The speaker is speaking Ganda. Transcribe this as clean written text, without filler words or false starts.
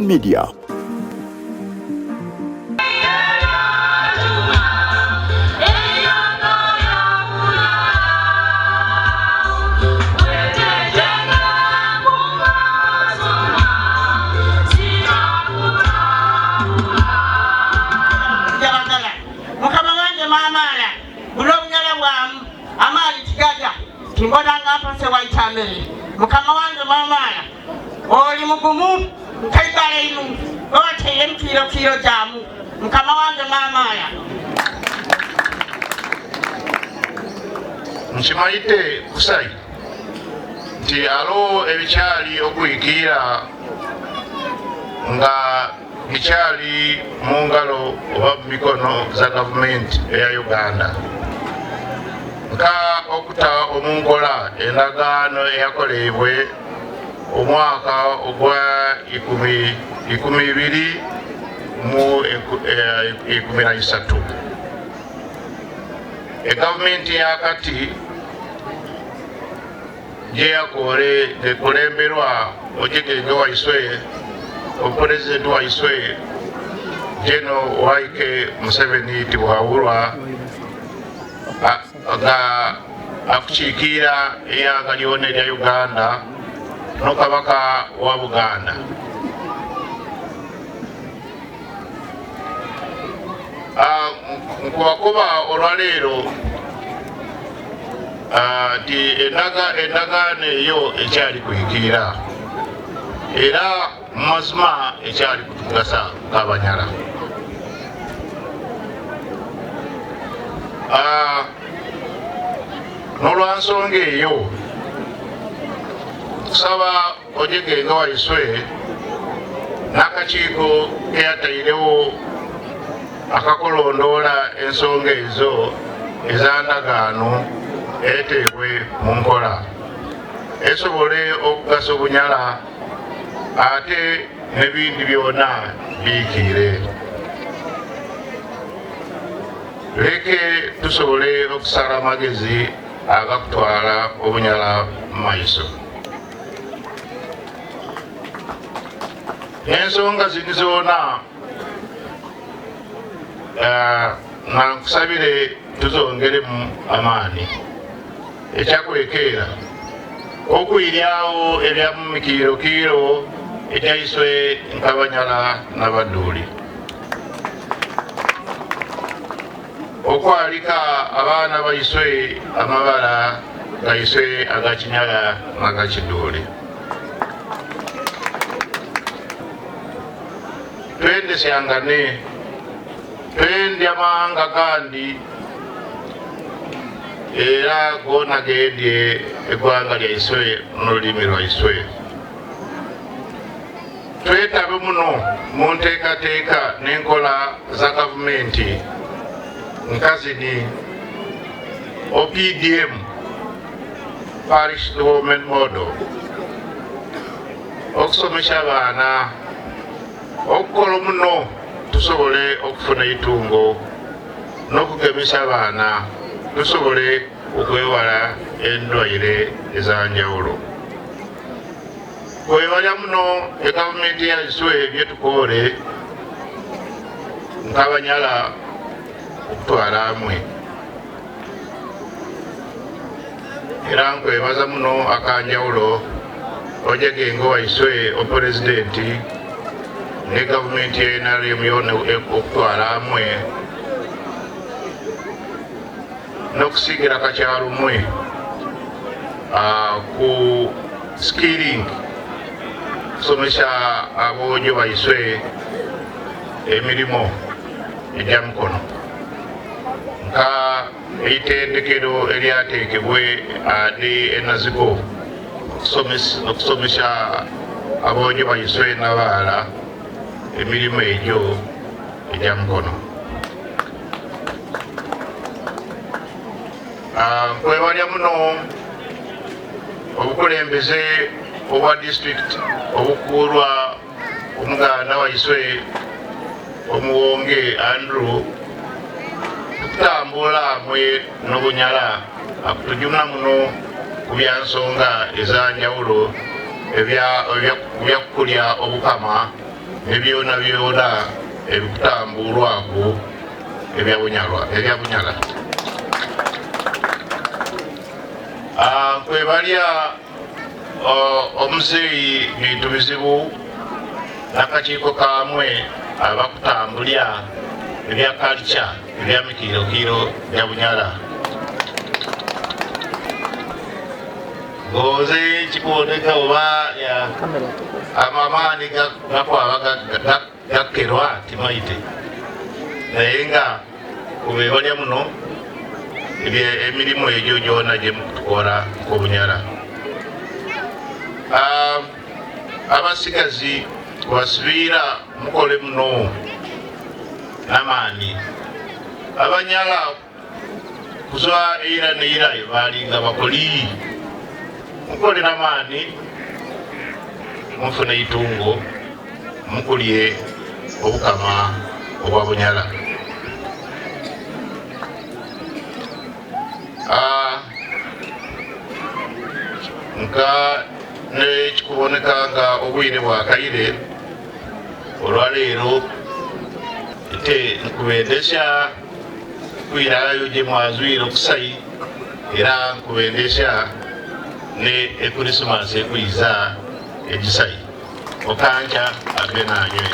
Media. Njabagala mukama wange maamaala buli obunyala bwamu amaanyi tigaja timbonanga mpase waitamere mukama wange maamaala oli mugumu nkaigala inu obateire mukiiro kiiro gyamu mukama wange maamaala. Nkimayite kusai nti alo ebikyali okuyikiira nga bikyali mu ngalo oba mu mikono za gavumenti eya Uganda, nka okuta omunkola endagaano eyakolebwe omwaka ogwa 2013. Egavumenti yakati gyeyakore ekulemberwa ojegenge waiswe opulezidenti waiswe Geno Waike Museveni Tibuhaburwa nga akukiikira eyyanga lyona erya Uganda n'Okabaka wa Buganda. Nkubakuba olwaleero nti endagaano eyo ekyali kuyikiira era mu mazima ekyali kutugasa ng'Abanyala. N'olwansonga eyo kusaba ojegenge waiswe n'akakiiko keyatairewo akakolondoola ensonga ezo ez'andagaano eteebwe mu nkola esobole okugasa Obunyala ate n'ebindi byona biyikiire. Leke tusobole okusala amagezi agakutwala Obunyala mu maiso. Ensonga zini zona nga nkusabire tuzongeremu amaani. Ekyakulekeera okwiryawo ebya mu mikiirokiiro egyaiswe nk'Abanyala n'Abaduuli, okwalika abaana baiswe amabala gaiswe agakinyala n'agakiduuli. Twendesyangane, twendya amawanga gandi era gona gendye eggwanga lyaiswe n'olulimi lwaiswe. Twetabe muno mu nteekateeka n'enkola za gavumenti nkazini OPDM, Parish Development Model, okusomesa abaana, okukola muno tusobole okufuna eitungo, n'okugemesa abaana tusobole okwewala endwaire ezanjawulo. Kwebalya muno egavumenti yaiswe byetukore nk'Abanyala okutwala amwe, era nkwebaza muno akanjawulo ojegenge waiswe opulezidenti ne gavumenti ya NRM yona okutwala amwe n'okusigira kakyalumwe ku skilling, kusomesa aboojo baiswe emirimu egyamukono, nka eitendekero eryateekebwe adi enazigo okusomesa aboojo baiswe n'abaala emirimu egyo egyamukono. Nkwebalya muno obukulembeze obwa district obukuulwa omuganda waiswe omuwonge Andrew, tukutambula mwe n'Obunyala akutujuna muno ku byansonga ezanjawulo ebyakulya obukama. Ne byona byona ebikutambulwaku ebya Bunyala. Kwebalya omuzeeyi bintu bizibu n'akakiiko kamwe abakutambulya ebya culture, ebya mikirokiro bya Bunyala. Ngoze kikuboneka oba amaani gakwaba gakerwa timaite, naye nga kubebalya muno emirimu egyo gyona gye mukutukora nk'obunyala. Abasigazi basibiira mukole muno n'amaani. Abanyala kuzwa eira neira balinga bakoli, mukole n'amaani, mufune itungo, mukulye obukama obwa Bunyala. Nka nekikuboneka nga obwire bwakaire olwaleero, ete nkubendesya kwirayo gye mwazwire okusayi, era nkubendesya ne ekurisimasi ekwiza egisayi okanca abe nanywe.